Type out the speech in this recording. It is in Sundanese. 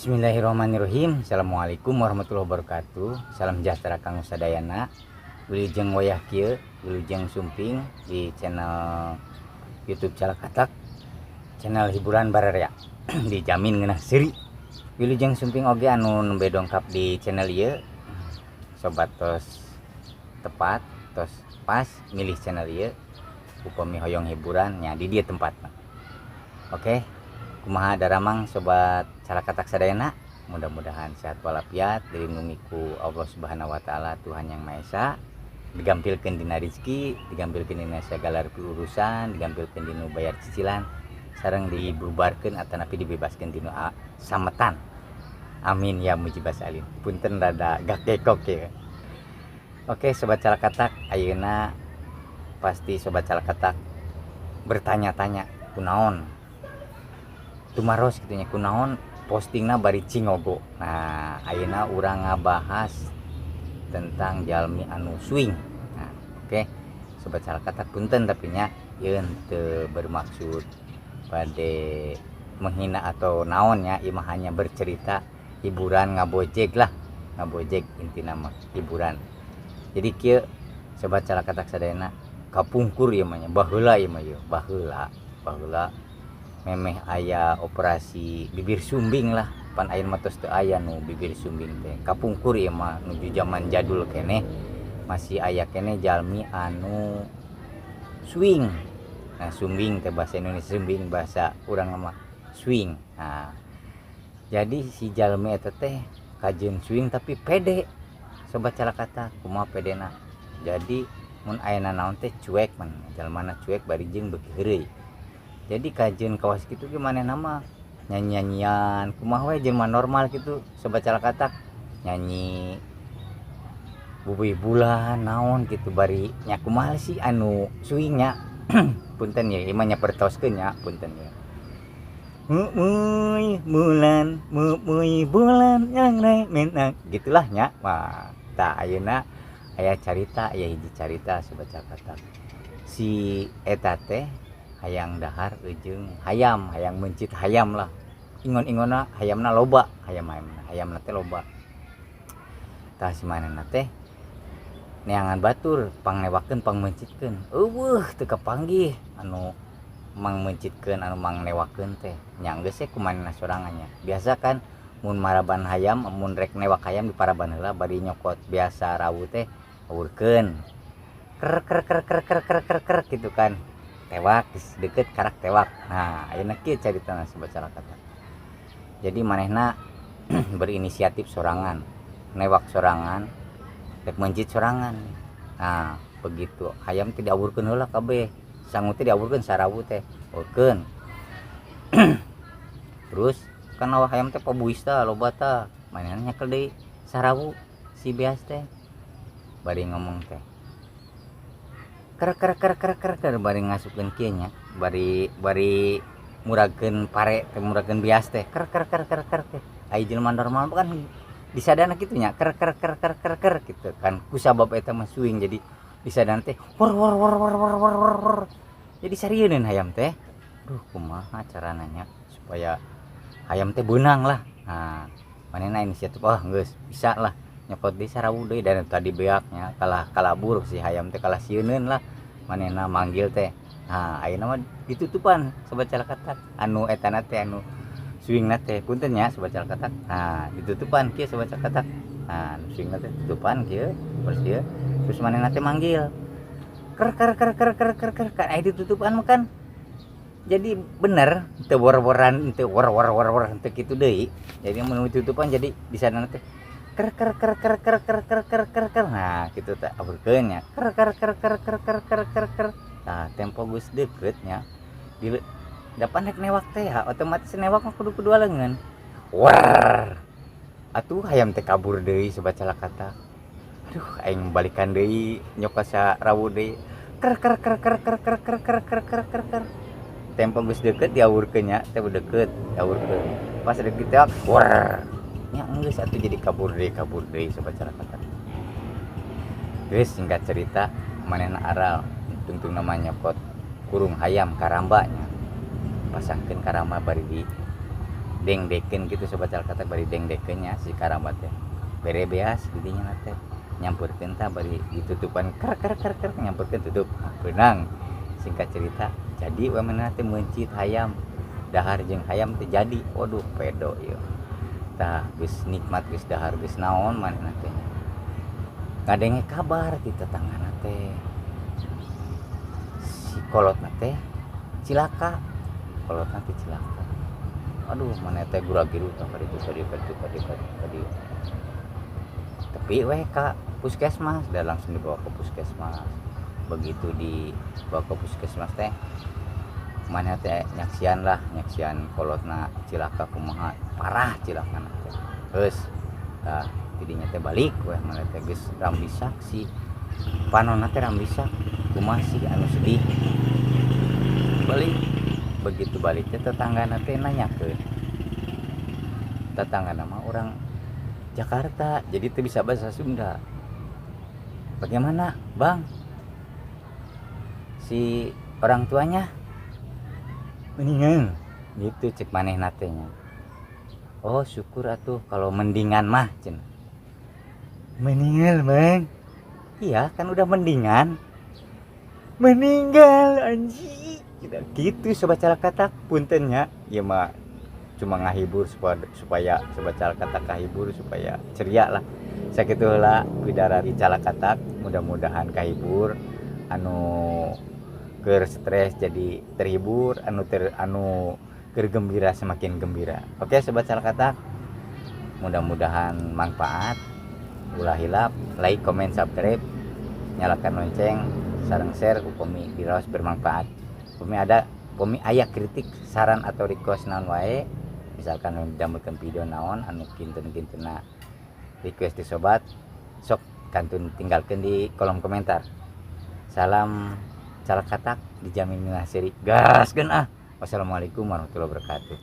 Bismillahirrahmanirrahim. Assalamualaikum warahmatullahi wabarakatuh. Salam sejahtera kanggo sadayana. Wilujeng wayah kieu, wilujeng sumping di channel YouTube Calakatak, channel hiburan bararea. Dijamin ngeunah seuri. Wilujeng sumping oge anu nembe dongkap di channel ieu. Sobat tos tepat, tos pas milih channel ieu. Upami hoyong hiburan nya di dieu tempatna. Oke, kumaha daramang sobat Calakatak sadayana? Mudah-mudahan sehat walafiat, dilindungi ku Allah Subhanahu wa taala, Tuhan Yang Maha Esa, digampilkeun dina rezeki, digampilkeun dina segala urusan, digampilkeun dina bayar cicilan, sareng dibubarkeun atanapi dibebaskeun tina sametan. Amin ya mujibas alin. Punten rada gak gekok ya. Oke, sobat Calakatak, ayeuna pasti sobat Calakatak bertanya-tanya kunaon tumaros kitu nya, kunaon postingna bari cingogo. Nah, ayeuna urang ngabahas tentang jalmi anu swing. Nah, oke, sobat Calakatak, punten tapi nya ieu teu bermaksud pada menghina atau naon nya, ieu mah hanya bercerita hiburan, ngabojeg lah, ngabojeg intina mah hiburan. Jadi kieu, sobat Calakatak sadayana, kapungkur ieu mah nya, baheula ieu mah, ieu baheula, baheula memeh aya operasi bibir sumbing lah, pan ayeuna mah tos teu aya nu bibir sumbing teh. Kapungkur ieu mah nuju zaman jadul keneh, masih aya keneh jalmi anu swing. Nah, sumbing teh bahasa Indonesia sumbing, bahasa urang mah swing. Nah, jadi si jalmi eta teh kajeun swing tapi pede, sobat Calakatak. Kumaha pedena? Jadi mun aya naon teh cuek man, jalmana cuek bari jeung beuki heureuy. Jadi kajeun kawas kitu ge manehna mah nyanyi-nyanyian kumaha we jelema normal gitu, sobat Calakatak, nyanyi bubuy bulan naon gitu, bari nya kumaha sih anu swingnya. Punten ya, ieu mah nya pertoskeun nya, punten ya. Mui bulan, mui bulan yang menang gitulah nya. Wah, tah ayeuna aya carita, aya hiji carita, sobat Calakatak. Si eta teh hayang dahar jeung hayam, hayang meuncit hayam lah, ingon-ingonna hayamna loba, hayam hayamna hayamna teh loba. Tah, si manehna teh neangan batur pangnewakeun, pangmeuncitkeun, euweuh, teu kapanggih anu mangmeuncitkeun, anu mangnewakeun teh. Nya geus we ku manehna sorangan nya. Biasa kan mun maraban hayam, mun rek newak hayam di paraban heula bari nyokot biasa rawu teh, awurkeun ker ker ker ker ker ker ker ker gitu kan, tewak geus deket karak tewak. Nah, ayeuna kieu caritana, sobat Calakatak. Jadi manehna berinisiatif sorangan, newak sorangan, rek meuncit sorangan. Nah, begitu hayam teh diawurkeun heula kabeh, sangu teh diawurkeun, sarawu teh awurkeun. Terus kan awak hayam teh pabuis tah, loba tah. Manehna nyekel deui sarawu si beas teh bari ngomong teh ker ker ker ker ker ker, bari ngasupkeun kieu nya, bari bari muragkeun pare teh, muragkeun bias teh, ker ker ker ker ker teh. Ai jelema normal kan disadana kitu nya, ker ker ker ker ker ker gitu kan. Kusabab eta mah swing, jadi disadana teh wor wor wor wor wor wor wor wor, jadi sarieuneun hayam teh. Duh, kumaha carana nya supaya hayam teh beunang lah? Nah, manehna inisiatif, oh geus bisa lah, nyokot di sarawu deui dan tadi beaknya kalah kalabur si hayam teh, kalah sieuneun lah. Manehna manggil teh. Nah, ayeuna mah ditutupan, sobat Calakatak, anu etana teh, anu swingna teh. Punten nya, sobat Calakatak. Nah, ditutupan kieu, sobat Calakatak. Nah, anu swingna teh tutupan kieu, terus kieu, terus manehna teh manggil ker ker ker ker ker ker ker ker. Aya ditutupan mah kan jadi bener teu wor-woran, teu wor wor wor wor, teu kitu deui. Jadi mun ditutupan jadi di sana teh ker ker ker ker ker ker ker ker ker ker. Nah, kitu teh awurkeun nya, ker ker ker ker ker ker ker ker ker. Tah, tempo geus deukeut nya, di dapan rek newak teh ya, otomatis newak mah kudu kedua leungeun, war atuh hayam teh kabur deui, sobat Calakatak. Aduh, aing balikan deui nyokot sarawu deui, ker ker ker ker ker ker ker ker ker ker ker ker. Tempo geus deukeut diawurkeun nya teh, deukeut diawurkeun, pas deukeut tewak, war nya, geus atuh jadi kabur deui, kabur deui, sobat Calakatak. Geus, singkat cerita manehna aral tungtung nama nyokot kurung hayam karamba nya, pasangkeun karamba bari di Dengdekeun gitu, Sobat Calakatak, bari dengdekeun nya si karabat teh bere beas didinya teh, nyamperkeun tah, bari ditutupan ker ker ker ker, nyamperkeun tutup beunang. Singkat cerita, jadi we manehna teh meuncit hayam, dahar jeung hayam teh jadi. Waduh, pedo ieu tah, geus nikmat, geus dahar, geus naon manehna teh. Ngadenge kabar ti tetanggana teh, si kolotna teh cilaka, kolotna teh cilaka. Aduh, maneh teh gura-giru tah ka ditu, ka dieu, ka ditu, ka dieu, ka dieu, ka dieu. Tepi weh ka puskesmas dan langsung dibawa ke puskesmas. Begitu dibawa ke puskesmas teh, maneh teh nyaksian lah, nyaksian kolotna cilaka kumaha parah cilakana teh. Geus tah, tidinya teh balik weh maneh teh, geus rambisak si panonna teh, rambisak kumaha sih anu sedih. Balik, begitu balik teh tetanggana teh nanyakeun. Tetanggana mah orang Jakarta, jadi teu bisa bahasa Sunda. "Bagaimana, Bang, si orang tuanya?" "Meninggal," gitu cek manehna teh nya. "Oh, syukur atuh kalau mendingan mah," cenah. "Meninggal, Bang." "Iya, kan udah mendingan." "Meninggal, anjing." Gitu, Sobat Calakatak, punten nya, ieu mah cuma ngahibur supaya Sobat Calakatak kahibur, supaya ceria lah. Sakitu heula pidara di Calakatak, mudah-mudahan kahibur. Anu keur stres jadi terhibur, anu keur gembira semakin gembira. Oke, Sobat Calakatak, mudah-mudahan manfaat. Ulah hilap like, comment, subscribe, nyalakan lonceng sareng share upami diraos bermanfaat. Upami ada, upami aya kritik, saran atau request naon wae, misalkan damelkeun video naon anu kinten-kintenna request di sobat, sok kantun tinggalkeun di kolom komentar. Salam Calakatak, dijamin minah seri. Gaskeun ah. Wassalamualaikum warahmatullahi wabarakatuh.